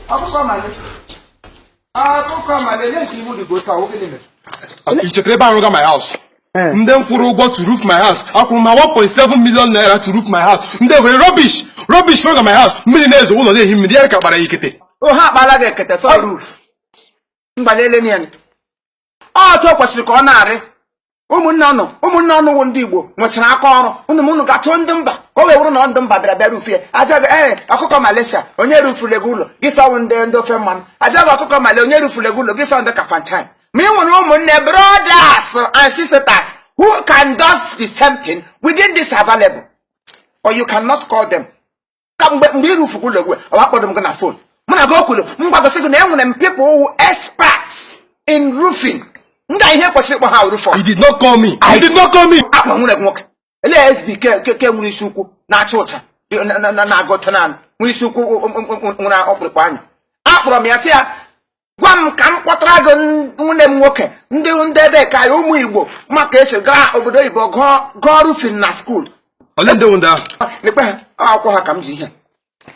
Ọkụkọ male. Ọkụkọ male, lee nke iwu dị otu a, gịnị mere? I chetara ebe arụga my house? Ndị m kwụrụ ụgwọ to roof my house, akwụrụ ma 1.7 million naira to roof my house. Ndị were rubbish rubbish rụga my house, mmiri na-ezo, ụlọ na-ehi mmiri ya ka kpara ya ikete. O ha akpala gị ekete sọ roof. Mba, lele ya. Ọ otu o kwesịrị ka ọ na-arị. Ụmụnne ọnụ, ụmụnne ọnụ wụ ndị Igbo nwechara aka ọrụ. Ụnụ m ụnụ ga-achọ ndị mba ka o wee wụrụ na ndị mba bịara bịa roof ya. Aja gị ee, ọkụkọ Malaysia, onye roofuru gị ụlọ gị sọwụ ndị ofe mmanụ. Aja gị, ọkụkọ Malaysia, onye roofuru gị ụlọ gị sọ ndị Kafanchan. Ma ị nwere ụmụnne, brothers and sisters who can do the same thing within this available, or you cannot call them. Ka mgbe ị roofu ụlọ gị, ọ akpọrọ m gị na phone, mụ na gị okwulu m gwagosi gị na enwere m people who experts in roofing. Ndị a ihe kwesịrị ịkpọ ha roofer. You did not call me. You did not call me. Akpọ nwere gị nwoke ele SB ke nwere isi ukwu na-acha ụcha na-agụta naanị nwere isi ukwu nwere ọkpụrụkpụ anya. Akpọrọ m ya sị ya gwa m ka m kpọtara gị nwunye m nwoke, ndị ebe ka ya ụmụ Igbo maka esi gaa obodo oyibo gụọ roofing na school. Ole ndị wụ ndị ahụ? Lekwe ha, akwụkwọ ha ka m ji ihe.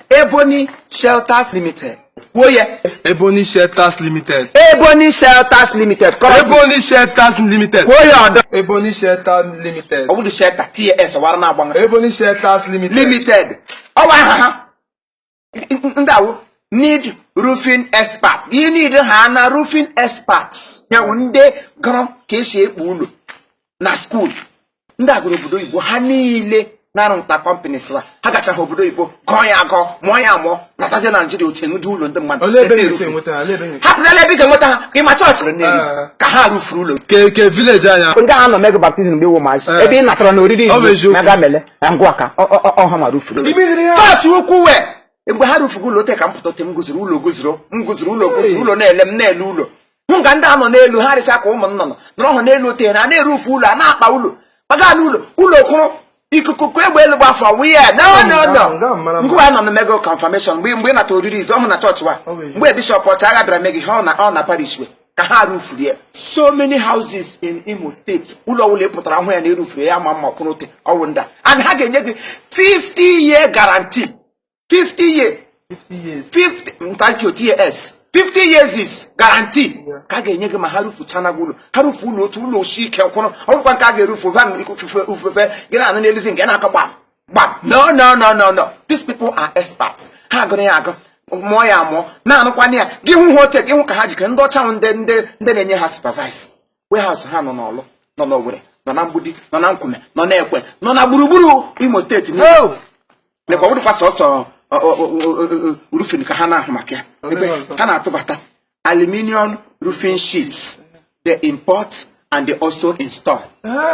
Ebony Shelters Limited, kwuo ya. Ebony Shelters Limited. Ebony Shelters Limited. Ebony Shelters Limited. Kwuo ya ọdọ. Ebony Shelters Limited. Ọ bụrụ shelter tas wara na-agbanwe. Ebony Shelters Limited. Limited, ọwa aha ha. Ndị awụ need roofing expert, you need ha na roofing experts, ya wụ ndị gụrụ ka esi ekpu ụlọ na school, ndị agụrụ obodo oyibo. Ha niile na-arụ nta companies ha gachaghị obodo oyibo gụọ ya agọ, mụọ ya amụọ, natazie na Naijiria otu enwede ụlọ ndị mmadụ. Olee ebe ete ị roofing. enweta ha? Olee ebe ị Hapụtala ebe ị ga-enweta ha ka ị ma chọọchị Ah. ka ha roofuru ụlọ. Ke village anya. Ndị a nọ mego baptism mgbe iwu maazị ebe ị natara na oriri Ọ bụ izu eziokwu. na ga mele na ngwa ka ọ ha ma roofuru chọọchị ukwu wee mgbe ha roofuru ụlọ ote ka m pụta ote m guziri ụlọ, guziro m guziri ụlọ, guziri ụlọ na-ele m na-ele ụlọ hụ nga ndị a nọ n'elu ha rịcha ka ụmụ nnụnụ nọrọ hụ n'elu ote na na-eroofu ụlọ, a na-akpa ụlọ gbaga n'ụlọ, ụlọ kwụrụ ikuku kụ egbe elu gbafọ wụ ya. No, no, no. Mara mma. Ngwa nọ na mego confirmation mgbe ị nata oriri izu ọhụụ na chọọchị wa. Ọ bụ eziokwu. Mgbe bishọp ọchịagha bịara mee gị ihe ọ na parish we ka ha roofuru ya. So many houses in Imo State, ụlọ ọbụla ị pụtara hụ ya na eroofuru ya ma mma kwụrụ ote ọwụ ndị a, and ha ga-enye gị 50 year guarantee, 50 year. 50 years. 50, thank you, tas 50 years is guarantee ka a ga-enye gị ma ha roofuchana gị ụlọ. Ha roofu ụlọ otu ụlọ osi ike kwụrụ ọgwụkwa nke a ga-eroofu ha ufufe ufufe gị na-anụ n'eluzi nke na-akọ gbam gbam. No, no, no, no, no, these people are experts. Ha gụrụ ya agụ, mụọ ya amụọ, na-anụkwana ya. Gị hụ ha ote, gị hụ ka ha jikere. Ndị ọcha hụ ndị na-enye ha supervise warehouse ha nọ n'Ọlụ, nọ n'Owerri, nọ na Mgbidi, nọ na Nkwume, nọ na Ekwe, nọ na gburugburu Imo Steeti niile. Lekwa, ọ bụrụkwa sọsọ roofing ka ha na-ahụ maka ya. Lekwe, ha na-atụbata aluminium roofing sheets. They import and they also install.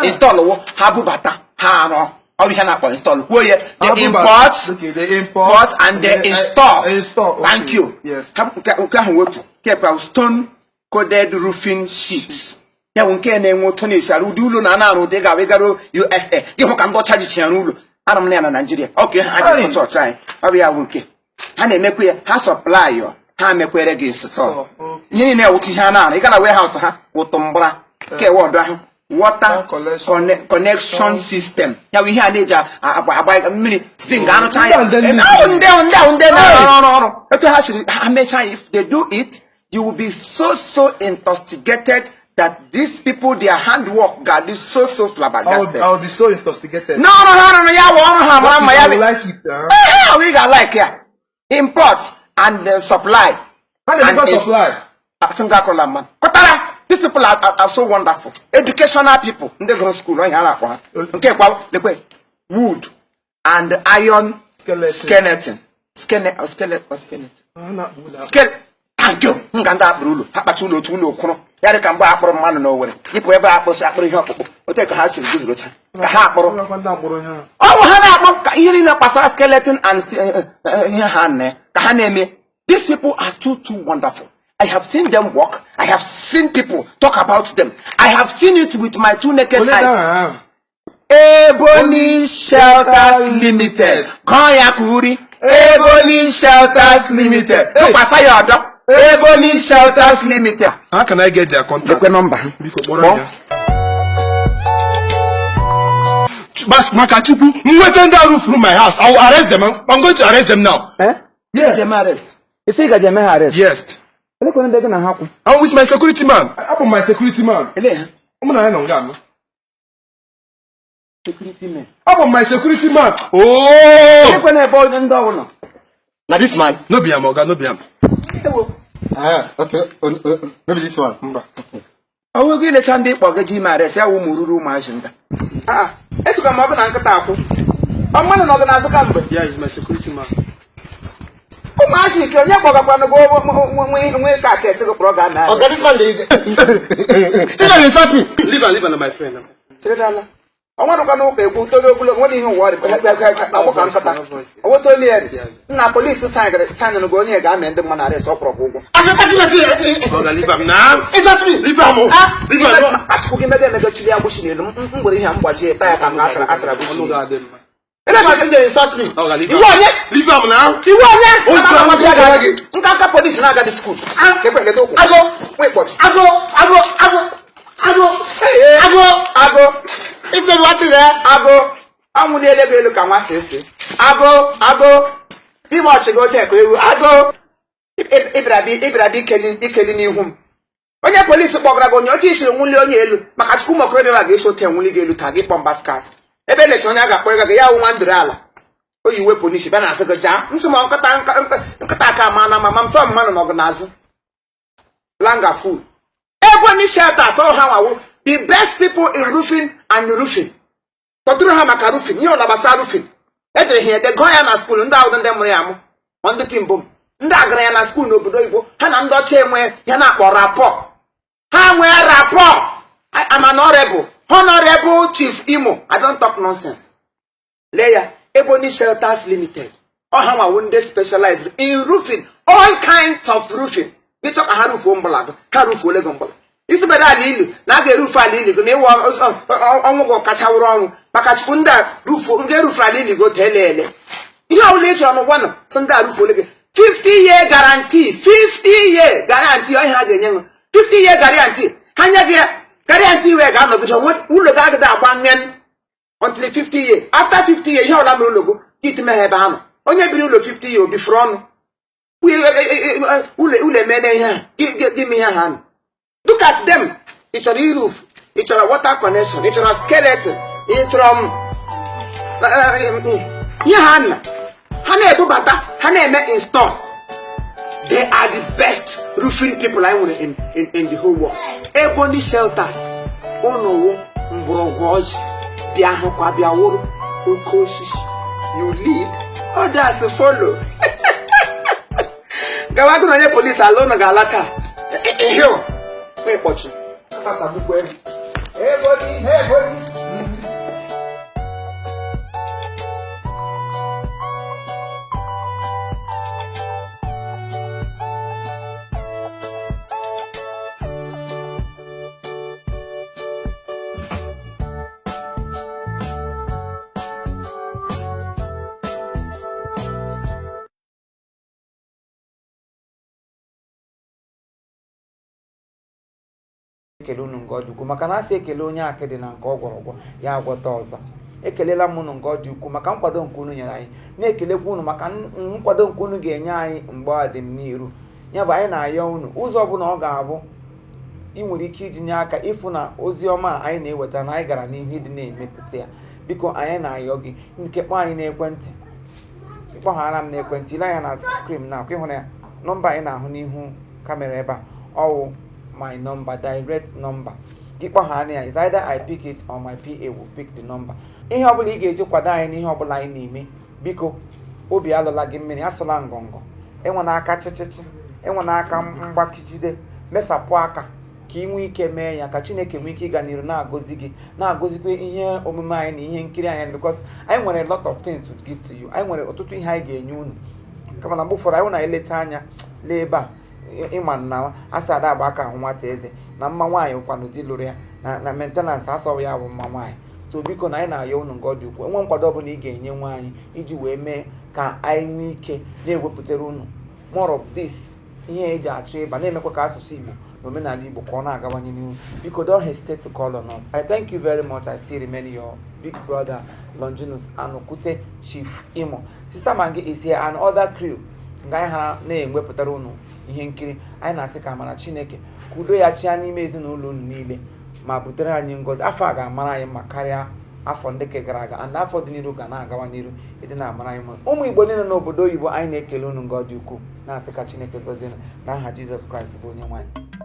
Install wụ ha bubata, ha arụọ ọ bụ ihe na-akpọ install. Kwuo ya. They Ha bubata. import. Okay, they import. Import and they install. Install, okay. Thank you. Yes. Ha nke ahụ otu kepụ stone coated roofing sheets, ya bụ nke na-enwe ụtọ na-esi arụ ụdị ụlọ na ana-arụ ụdị ga ịgaruo USA gị hụ ka ndị ọcha ji arụ ụlọ. Arụ m na ya na Naijiria ọ ka ha ji chọọchị anyị. Ọ bụ ya bụ nke ha na-emekwa ya. Ha supply yo, ha mekwere gị install. Ihe niile ewucha ihe a na-arụ. Ị ga na warehouse ha wụtụ mgbara nke wọdụ ahụ, water connection system, ya bụ ihe a na-eji agba mmiri zinc arụcha ya. Ahụ ndị na-arụ ọrụ etu ha siri ha mechaa ya, if they do it, you will be so so intoxicated that these people, their handwork ga-adị so so flabbergasted. I will be so intoxicated. N'ọrụ ha rụrụ ya bụ ọrụ ha mara mma ya. I will like it. Huh? Ee, we ga like ya. Import and supply. Ha na-emekwa supply. Single akọla mma kọtara. These people are so wonderful, educational people, ndị gụrụ school ọhịa a na-akpọ ha. Nke kwa, lekwe, wood and iron. Skeleton. Skeleton, skeleton, skeleton, skeleton. Skele, thank you. Nga ndị akpụrụ ụlọ ha kpacha ụlọ otu ụlọ kwụrụ ya dị ka mgbe akpụrụ mmadụ na Owere yipụ ebe akpụsị akpụrụ ihe ọkpụkpụ otu ka ha siri guzurocha ka ha akpụrụ. Ọ bụ ha na-akpọ ka ihe niile gbasara skeleton and ihe ha na ka ha na-eme. These people are too too wonderful. I have seen them work. I have seen people talk about them. I have seen it with my two naked eyes. Ebony Shelters Limited. Gụọ ya ka uri. Ebony Shelters Limited. Tụkwasị ya ọdọ. Ebony Shelters Limited. How can I get their contact? Lekwe nọmba ha. Biko kpọrọ ya. Maka Chukwu, nweta ndị a roofuru my house, I will arrest them. I'm going to arrest them now. Eh? Yes. Eme arrest. Isi gaji eme ha arrest. Yes. Elekwana ndị gị na ha kwụ. I'm with my security man. Abụ my security man. Ele ha. Ụmụ na ya nọ nga anọ. Security men. Abụ my security man. Oh! Elekwana ebe onye ndị ọwụ nọ. Na this man. No be am, oga, no be am. Ewo. Ah, okay. Oh, oh, no be this one. Mba. Ọnwụ ego ilecha ndị ịkpọ gị ji ime arrest ya wụ ụmụ ruru ụmụazị nda. Aa, echekwa m ọgụ na nkịta akwụ. Ọ mmanụ na ọgụ na-azụ ka mgbe. Yeah, he's my security man. Ụmụazị nke onye kpọgakwanụ gị nwe ka aka esi gị kpọrọ ga na. Oga, this man dey. This man dey insult me. Leave am, leave am na my friend. Chịrịdala. Ọ nwerụkwa n'ụka ekwu tolu ogologo nwere ihe ụwa ọrịa agbụ ka nkata. Owetolu ya nna polisi saịnịrị gị onye ga-amị ndị mmadụ arrest ọ kwụrụ gị ụgwọ. I say thirty minutes. Oga, leave am now. Insult me. Leave am o. Leave am. Achụkwụ gị mega emega chiri agbụshi n'elu m gwere ihe a m gbajie taa ya ka m atara atara agbụshi. Ọnụ ga-adị mma. This man dey insult me. Oga, leave Iwu am. onye? Leave am now. Iwu onye? O si Ama ahụ ama gị. Nka nka polisi na-agadi skuul. Ka ekwe leta ụkwụ. Ago. Nwa ịkpọchi. Ago. Ago. Ago. Ago. Agụ. Agụ. If no be one thing, eh? Agụ. Anwụliela ego elu ka nwa si esi. Agụ. Agụ. Ime ọchị gị ote ka ewu. Agụ. Ịbịara bịa ikeli n'ihu m. Onye polisi kpọgara gị onye otu isiri nwuli onye elu maka chukwu ụmụ okorobịa ma ga-esi ote nwuli gị elu taa gị kpọm baskas. Ebe elecha onye a ga-akpọ ịga gị ya wụ nwa ndụrụ ala. O yi uwe polisi bịa na-asị gị jaa nsị ma nkịta nkịta aka ama na mama m sọ mmanụ n'ọgụ n'azụ. Langa fool. Ebonyi shelters all ha nwawo the best people in roofing and roofing. Kpọtụrụ ha maka roofing ihe ọla gbasara roofing. Edere ha ede gụọ ya na skuul ndị ahụ ndị mụrụ ya amụ ma ndị timbom ndị agara ya na skuul n'obodo oyibo ha na ndị ọcha enwe ya na-akpọ rapport. Ha nwee rapport. I'm an honorable, honorable Chief Imo. I don't talk nonsense. Lee ya, Ebonyi Shelters Limited. Ọ ha nwawo ndị specialized in roofing, all kinds of roofing. Ịchọ ka ha rufuo mbụla gị, ha rufuole gị mbụla. Isi bere ala ilu na a ga-erufu ala ili gị na ịwụ ọnwụ gị kacha wụrụ ọnwụ maka chukwu ndị a rufuo ndị erufuru ala ili gị otu ele ele. Ihe ọbụla ị chọrọ n'ụwa nọ sị ndị a rufuole gị 50 year guarantee, 50 year guarantee ọ ihe ha ga-enye gị 50 year guarantee ha nye gị ya guarantee wee ga-anọgide ụlọ gị agịda agba ngen until 50 year. After 50 year ihe ọbụla mere ụlọ gị itume ha ebe ha nọ. Onye biri ụlọ 50 year obi furu ọnụ ụlọ ụlọ emene ihe ha gị mee ihe ha nọ. Look at them. Ị chọrọ iroof, ị chọrọ water connection, ị chọrọ skeleton, ị chọrọ ihe ha na ha na-ebubata ha na-eme install. They are the best roofing people I nwere in the whole world. Ebonyi Shelters ụnụ wụ mgbọrọgwụ ọjị bịa hụkwa bịa wụrụ oke osisi. You lead, others follow. Gawa gị na onye polisi ala ụnụ ga-ala taa. Ihe ịkpọchi. Ebonyi, Ebonyi. Ekele unu nke ọ dị ukwuu maka na asị ekele onye akịdị na nke ọ gwọrọ ọgwọ ya agwọta ọzọ. Ekelela m unu nke ọ dị ukwuu maka nkwado nke unu nyere anyị, na-ekelekwa unu maka nkwado nke unu ga-enye anyị mgbe ọ dị m n'iru. Ya bụ anyị na-ayọ unu ụzọ ọbụla ọ ga-abụ ị nwere ike iji nye aka ịfụ na ozi ọma anyị na-eweta na anyị gara n'ihu ịdị na-emepụta ya. Biko anyị na-ayọ gị nke kpọọ anyị n'ekwentị, ịkpọghara m n'ekwentị, ile anya na screen na akwa ịhụna ya nọmba anyị na-ahụ n'ihu kamera ebe a, ọwụ my number, direct number. Gị kpọghara ya, is either I pick it or my PA will pick the number. Ihe ọbụla ị ga-eji kwado anyị n'ihe ọbụla anyị na-eme, biko obi alụla gị mmiri, asụla ngọngọ, enwe n'aka chịchịchị, enwe n'aka mgbakijide, mesapụ aka ka ị nwee ike mee ya, ka Chineke nwee ike ịga n'iru na-agọzi gị, na-agọzikwa ihe omume anyị na ihe nkiri anyị, because anyị nwere a lot of things to give to you. Anyị nwere ọtụtụ ihe anyị ga-enye unu, kama na mgbe ụfọdụ anyị na-eleta anya lee ebe a ịma na asa ada agba aka ahụ nwata eze na mma nwaanyị kwanụ di lụrụ ya na maintenance asọghị ya bụ mma nwaanyị. So biko na anyị na-ayọ unu nke ọ dị ukwuu, enwe nkwado ọbụla ị ga-enye nwa anyị iji wee mee ka anyị nwee ike na-ewepụtara unu more of this ihe eji achọ ịba, na-emekwa ka asụsụ Igbo na omenala Igbo ka ọ na-agawanye n'ihu. Biko don't hesitate to call on us. I thank you very much. I still remain your big brother Longinus Anukute, Chief Imo. Sister Mangi is here and other crew. Nga anyị hara na-ewepụtara unu ihe nkiri, anyị na-asị ka amara Chineke, ka udo ya chịa n'ime ezinụlọ unu niile ma butere anyị ngọzi. Afọ a ga-amara anyị mma karịa afọ ndị ke gara aga, and afọ dị n'iru ga na-agawa n'iru ịdị na-amara anyị mma. Ụmụ Igbo niile n'obodo oyibo, anyị na-ekele unu nga ọ dị ukwuu, na-asị ka Chineke gọzie unu n'aha Jizọs Kraịst bụ onye nwe anyị.